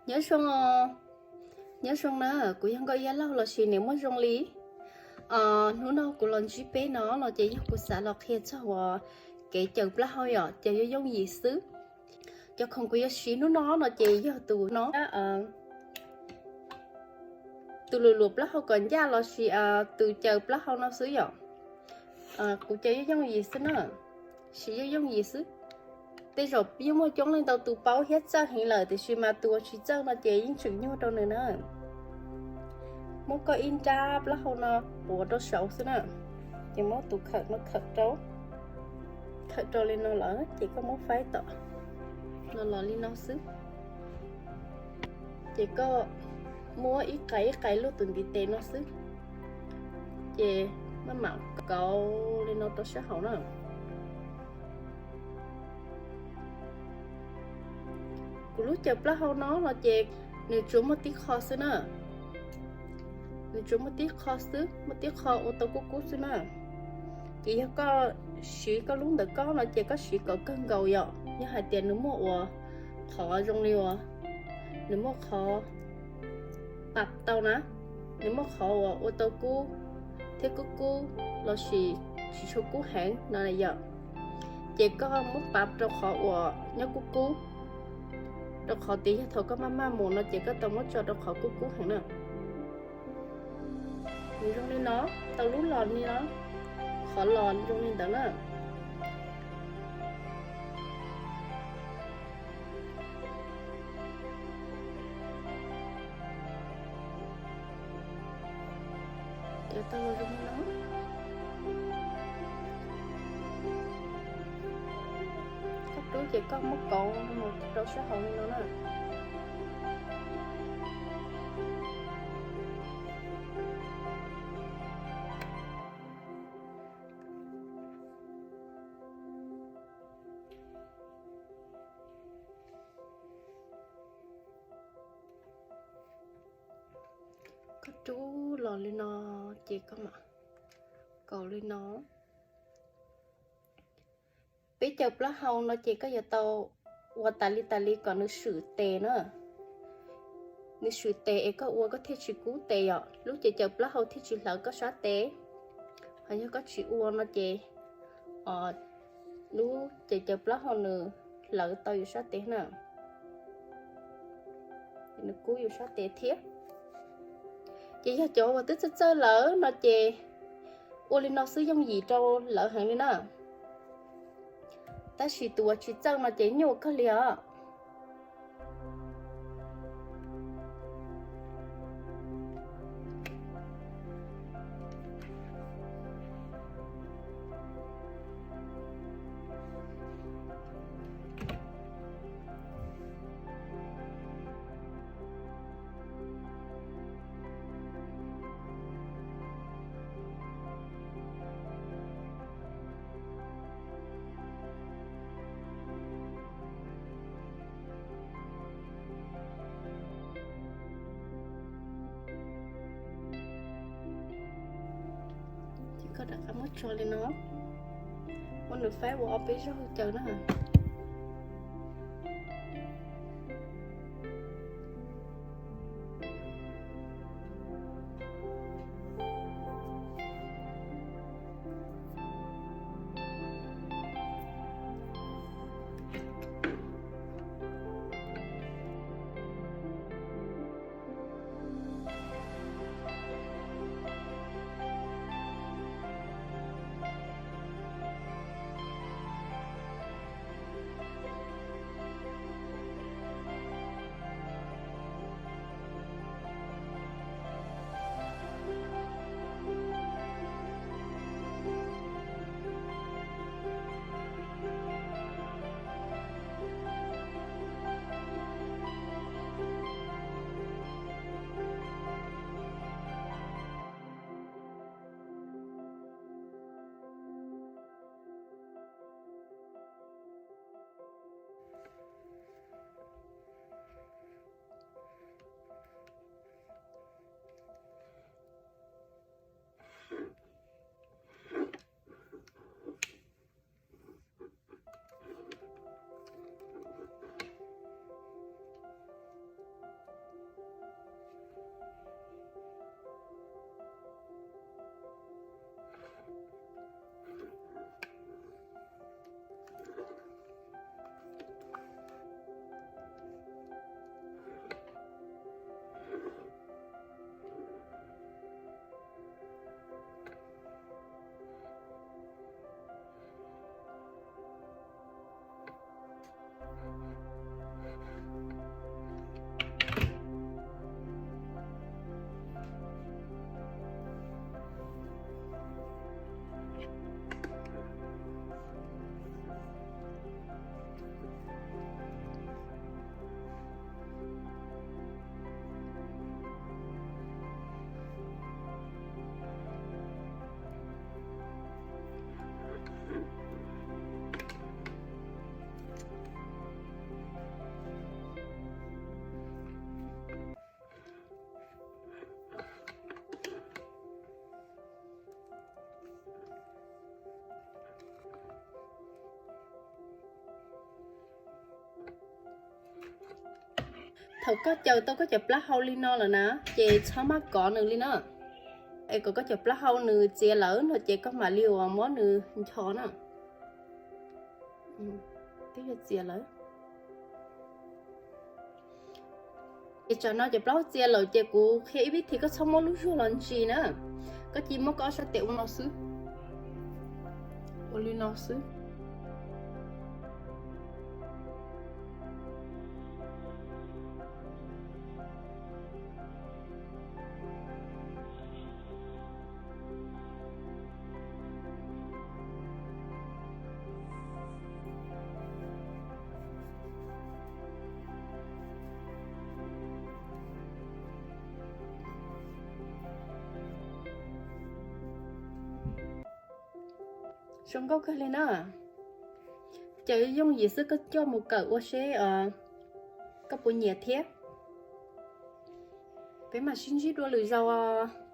Nyob zoo, nyob zoo na, kuv yog Nkauj Iab Laug lossis niam muaj zoo li. Hnub no kuv los ntsib peb no no ces yog kuv xav los qhia txog uas kev caws plaub hau yom, caws yooj yooj yim xwb. Cov khoom kuv yuav siv hnub no no ces yog tus no, tus luam luam plaub hau kom ncaj lossis tus caws plaub hau no xwb yom. Kuv caws yooj yooj yim xwb na, siv yooj yooj yim xwb. Tej zaum yeej muaj coob leej ntau tus paub thiab txawj heev lawm, tiam sis mas tus uas tsis txawj no ces yeej tseem nyuaj rau nws na. Muab koj ib nrab plaub hau no puav rau saud xwb na, ces muab tus khawm no khawm rau, khawm rau li no lawm ces koj muab faib tom no los li no xwb. Ces koj muab ib qais ib qais luaj tus ntiv tes no xwb, ces maj mam kauv li no rau sab hauv na. Kuv lub caws plaub hau no no ces nws tsuas muaj tib qho xwb na. Nws tsuas muaj tib qho xwb, muaj tib qho ua tau kub kub xwb na. Ces yog koj siv koj lub ntawm koj no ces koj siv kom kawg nkaus yom. Yog hais tias nws muaj uas qhov zoo li uas nws muaj qhov pam tau na, nws muaj qhov uas ua tau kub thiab kub kub lossis tsis tshua kub heev no yom, ces koj muab pam rau qhov uas nyob kub kub, rau qhov tias yog thaum koj maj maj mus no ces koj tau muab tso rau qhov kub kub heev na. Nws zoo li no, tau lub los li no, qhov los zoo li ntawd na. Ces tau zoo li no. Koj rub ces koj muab kauv mus rau sab hauv li no na. Koj rub los li no, ces koj mam kauv li no. Peb caws plaub hau no ces koj yuav tau ua tas li tas li kom nws swm tes na. Nws swm tes es koj ua koj thiaj tsis kub tes yom, lub caws caws plaub hau thiaj tsis hlawv koj sab tes. Ho yog koj tsis ua no ces lub caws caws plaub hau nws hlawv tau yus sab tes na. Nws kub yus sab tes thiab. Ces yog cov uas twb txawj txawj lawm no ces ua li no xwb yooj yim rau lawv heev li na. Tab sis tus uas tsis txawj no ces nyuaj kawg li os. Ces koj rov qab muab tso li no, muab nws faib ua ob peb zaug caws na. Thaum koj caws tau koj cov plaub hau li no lawm na, ces txhob maj kov nws li na. Es kom koj cov plaub hau nws txias lawm no ces koj mam li uas muab nws ncho na. Twb yuav txias lawm. Ces tsam no cov plaub hau txias lawm ces kuv qhia ib vib thi, koj txhob muab lub zuag los ntsis na. Koj cia muab koj ob sab tes ua no xwb, ua li no xwb. Zoo nkauj kawg li na. Ces yooj yim xwb, koj coj mus kawm ua seb koj puas nyiam thiab. Peb mam sib ntsib dua lwm zaus os.